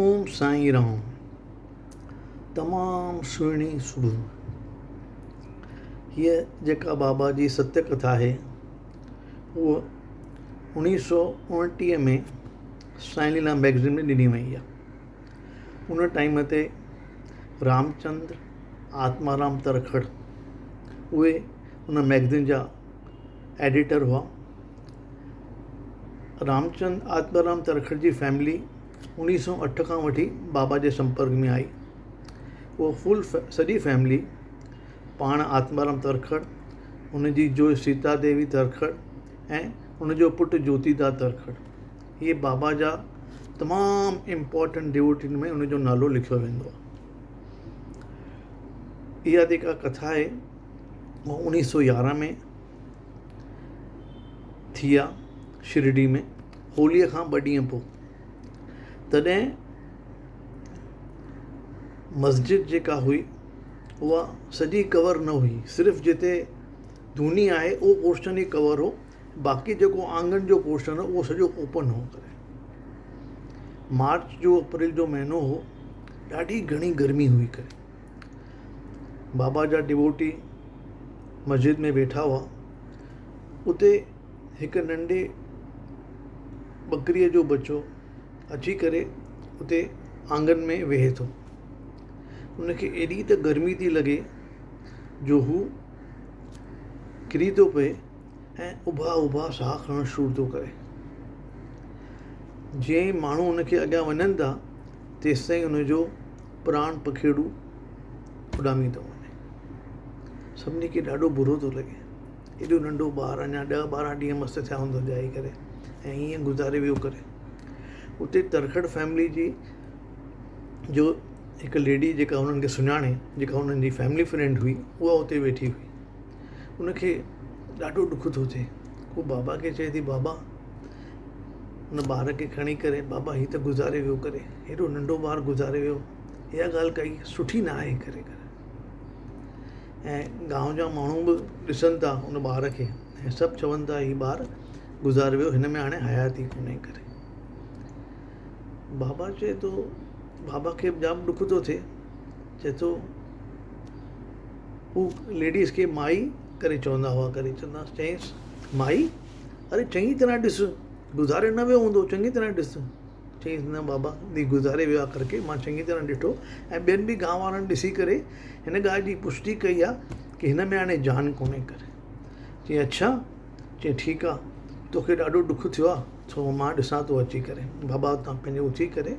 اوم سائين رام. تمام سهڻي صبح. هيء جيڪا بابا جي ستيه ڪٿا آهي اها اڻويهه سؤ اڻٽيهه ۾ سائين ليلا مئگزين ۾ ڏني وئي آهي. ان ٽائيم تي رامچندر آتمارام ترکڙ اهي ان مئگزين جا ايڊيٽر هئا. رامچند آتمارام ترکڙ جي فيملي اڻويهه سؤ اٺ کان وٺي بابا جي سمپرڪ ۾ آئي. اهو فل سڄي فيملي پاڻ آتمارام ترکڙ، ان جي جوء سيتا ديوي ترکڙ ۽ ان جو پٽ جوتيدا ترکڙ. اهي بابا جا تمام امپارٽنٽ ڊيووٽين ۾ ان جو نالو لکيو ويندو آهي. اها جيڪا ڪٿا آهي اها اڻويهه سؤ يارهن ۾ ٿي آ شرڊي ۾ هوليء کان ٻه ڏينهن پوء تڏهن مسجد جيڪا هئي اها سڄي ڪور نه هئي صرف جتي ڌوني آهي اهو پورشن ئي ڪور هو باقي جيڪو آنگن جو پورشن هو اهو سڄو اوپن هو ڪري مارچ جو اپريل جو مهينو هو ڏاڍي گهڻي گرمي هئي ڪري بابا جا ڊووٽي مسجد ۾ ويٺا هئا اتي هڪ ننڍي ٻڪريء جو ٻچو اچي ڪري اتي آنگن ۾ ويهي ٿو. ان کي ايڏي ته گرمي ٿي لڳي جو هو ڪري ٿو پئي ۽ اڀا اڀا ساهه کڻڻ شروع ٿو ڪري. جيئن ئي ماڻهو ان کي اڳيان وڃن ٿا تيستائين ان جو پراڻ پکيڙو اڏامي ٿو وڃي. سڀني کي ڏاڍو برو ٿو لڳي. ايڏو ننڍو ٻار اڃا ڏهه ٻارهن ڏينهن مس ٿيا هوندا ڄائي ڪري ۽ ائين گذاري ويو ڪري. اتي ترکڙ فيملي جي جو هڪ ليڊي جيڪا انهن کي سڃاڻي جيڪا انهن جي فيملي فرينڊ هئي اها اتي ويٺي هئي. ان کي ڏاڍو ڏک ٿو ٿئي. هو بابا کي چئي ٿي بابا ان ٻار کي کڻي ڪري بابا هي ته گذاري ويو ڪري هيڏو ننڍو ٻار گذاري ويو اها ڳالهه ڪائي سٺي نه آهي ڪري ڪري. ۽ گانو جا ماڻهو به ڏسن ٿا ان ٻار کي ۽ سڀ چون ٿا هي ٻار گذاري ويو هن ۾ هاڻي حياتي ڪونهي ڪري بابا چئي ٿو بابا کي به جام ڏک ٿو ٿئي چئي ٿو هو ليڊيز کي مائي ڪري چوندا هئا ڪري چوندا چيائينس مائي اري چڱي طرح ڏس گذاري نه ويو هوندو چڱي طرح ڏس چيائينس نه بابا هي گذاري ويو آ ڪرڪي مان چڱي طرح ڏٺو ۽ ٻين به گانء وارن ڏسي ڪري هن ڳالهه جي پشٽي ڪئي آ ڪي هن ۾ هاڻي جان ڪونهي ڪري. چيائين اڇا؟ چيائين ٺيڪ آ توکي ڏاڍو ڏک ٿيو آ سو مان ڏسان ٿو اچي ڪري. بابا اتان پنهنجي اٿي ڪري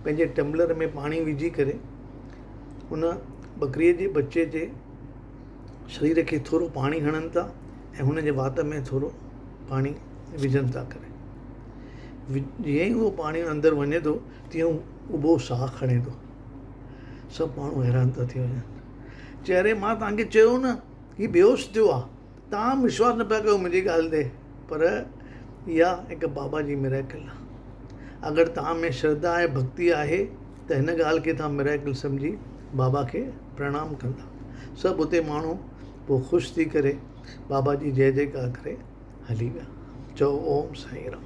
پنهنجي ٽمبلر ۾ پاڻي وجهي ڪري ان ٻڪريء جي ٻچي جي شرير کي ٿورو پاڻي هڻن ٿا ۽ هن جي وات ۾ ٿورو پاڻي وجهن ٿا ڪري. جيئن ئي اهو پاڻي اندر وڃي ٿو تيئن هو اڀو ساهه کڻي ٿو. سڀ ماڻهو حيران ٿا ٿي وڃن. چي اري مان توهان کي چيو نه هي بيهوش ٿيو آهي. توهان وشواس نه پيا ڪيو منهنجي ڳالهه تي پر اها هڪ بابا جي مريڪل آهي. اگر توهان ۾ شرڌا ۽ ڀڳتي آهي ته هن ڳالهه کي توهان مريڪل سمجهي بابا کي پرڻام ڪندا. سڀ اتي ماڻهو پوء خوش ٿي ڪري بابا جي جئه جئڪار ڪري هلي ويا. چئو اوم سائين رام.